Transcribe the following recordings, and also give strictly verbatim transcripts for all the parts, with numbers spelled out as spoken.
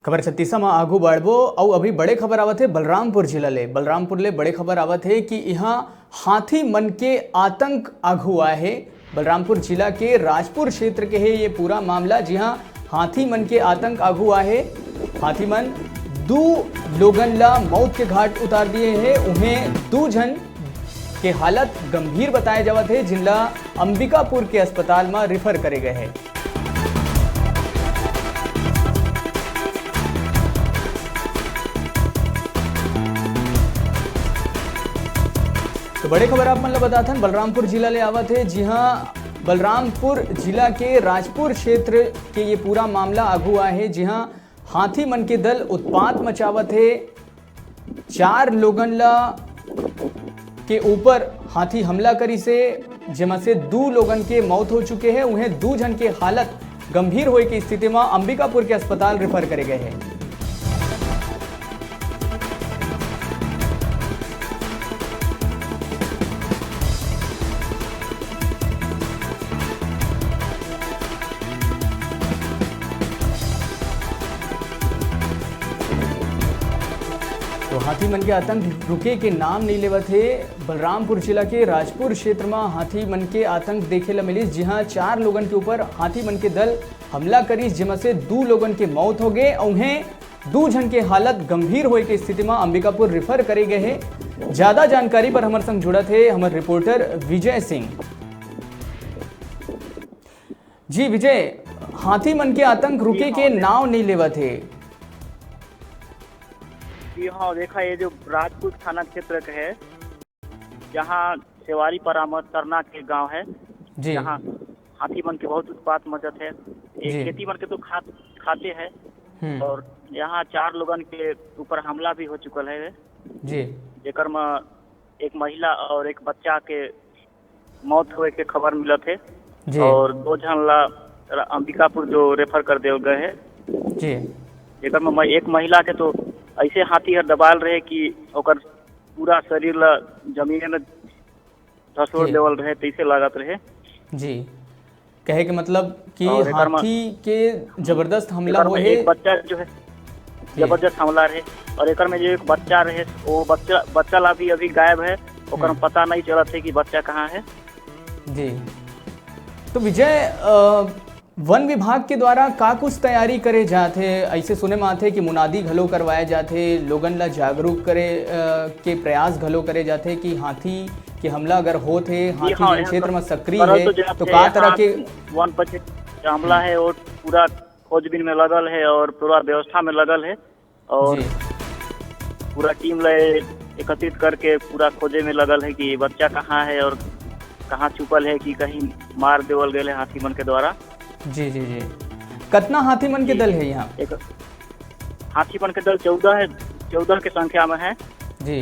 खबर छत्तीसा म आगू बढ़बो अउ अभी बड़े खबर आवत हे बलरामपुर जिला ले। बलरामपुर ले बड़े खबर आवत हे कि इहां हाथी मन के आतंक आगू आए हे। बलरामपुर जिला के राजपुर क्षेत्र के हे ये पूरा मामला, जिहां हाथी मन के आतंक आगू आए हे। हाथी मन दू लोगन ला मौत के घाट उतार दिए हे, उहें दू झन के हालत गंभीर बताए जावत हे, जिनला अंबिकापुर के अस्पताल म रिफर करे गए हे। तो बड़े खबर आप मन ल बताथन, बलरामपुर जिला ले आवत हे। जी हां, बलरामपुर जिला के राजपुर क्षेत्र के ये पूरा मामला आगू आए हे, जी हां, हाथी मन के दल उत्पात मचावत हे। चार लोगन ला के ऊपर हाथी हमला करिस हे, जेमा से दू लोगन के मौत हो चुके हे, उहें दू झन के हालत गंभीर होए के स्थिति म अंबिकापुर के अस्पताल रेफर करे गए हे। तो हाथी मन के आतंक रुके के नाम नइ लेवत हे। बलरामपुर जिला के राजपुर क्षेत्र म हाथी मन के आतंक देखे ल मिलिस, जिहां चार लोगन के ऊपर हाथी मन के दल हमला करिस, जेमा से दू लोगन के मौत हो गे अउ उहें दू झन के हालत गंभीर होए के स्थिति म अंबिकापुर रिफर करे गए हे। ज्यादा जानकारी बर हमर संग जुड़त हे हमर रिपोर्टर विजय सिंह। जी विजय, हाथी मन के आतंक रुके के नाव नइ लेवत हे। जी हाँ, देखा, ये जो राजपुर थाना क्षेत्र का है, जहाँ सेवारी परामत सरना के गांव है, जी। जहाँ हाथी मन के बहुत उत्पात मचत है। ये जी। खेती मन के तो खा, खाते हैं। हम्म। और यहाँ चार लोगन के ऊपर हमला भी हो चुकल है, जी। जेकर में एक महिला और एक बच्चा के मौत होए के खबर मिलत है। जी। और दो झन ला र-, अंबिकापुर जो रेफर कर देवल गए है। जी। जेकर में म-, एक महिला के तो ऐसे हाथी हर दबाल रहे कि ओकर पूरा शरीर ला जमीन में धसोड़ जी। देवल रहे, तैसे लागत रहे। जी, कहे के मतलब कि और एकर म-, हाथी के जबरदस्त हमला एकर में होए। एक बच्चा जो है, जी। जबरदस्त हमला रहे, और एकर में जो एक बच्चा रहे, वो बच्चा, बच्चा ला भी अभी गायब है, ओकर हम्म। पता नहीं चलत है कि बच्चा कहाँ है। जी, तो विजय, अ, वन विभाग के द्वारा का कुछ तैयारी करे जात हे? ऐसे सुने म आथे कि मुनादी घलो करवाए जात हे, लोगन ला जागरूक करे, अ, के प्रयास घलो करे जात हे कि हाथी के हमला अगर होत हे, जी हाथी हाँ, जेन यहाँ क्षेत्र पर म सक्रिय करल हे, तो जात तो हे, का तरह यहाँ के वन पर जो हमला हम्म। है, वो पूरा खोजबीन में लगल है और पूरा व्यवस्था में लगल है। और जी। पूरा टीम ला एकत्रित करके पूरा खोजे में लगल है कि बच्चा कहाँ है और कहाँ छुपल है कि कहीं मार देवल गए है हाथी मन के द्वारा। जी, जी, जी। कतना हाथी मन के जी। दल है यहाँ? एक हाथी मन के दल चौदह है, चौदह के संख्या में है। जी।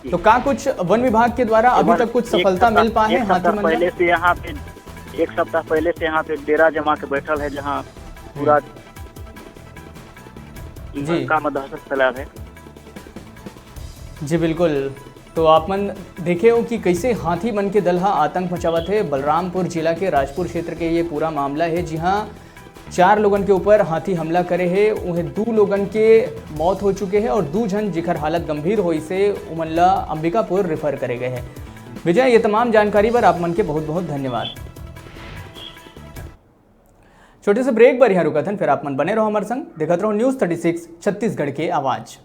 जी। तो का कुछ वन विभाग के द्वारा अभी एक तक कुछ एक सफलता सप्ताह, मिल पाए एक हैं हाथी सप्ताह मन ला? पहले से यहाँ पे, एक सप्ताह पहले से यहाँ पे डेरा जमा के बैठल है, जहाँ पूरा हम्म। जी। इलाका में दहशत फैलाल है। जी बिल्कुल, तो आप मन देखे हो कि कैसे हाथी मन के दल हा आतंक मचावत है। बलरामपुर जिला के राजपुर क्षेत्र के ये पूरा मामला है, जिहां चार लोगन के ऊपर हाथी हमला करे है, उहें दू लोगन के मौत हो चुके है और दू झन जिखर हालत गंभीर होइस है, उमन ला अंबिकापुर रेफर करे गए है। विजय, ये तमाम जानकारी बर आप मन के बहुत बहुत धन्यवाद। छोटे से ब्रेक बर यहाँ रुकत हन, फिर आप मन बने रहो हमारे संग, देखत रहो News Thirty Six छत्तीसगढ़ के आवाज़।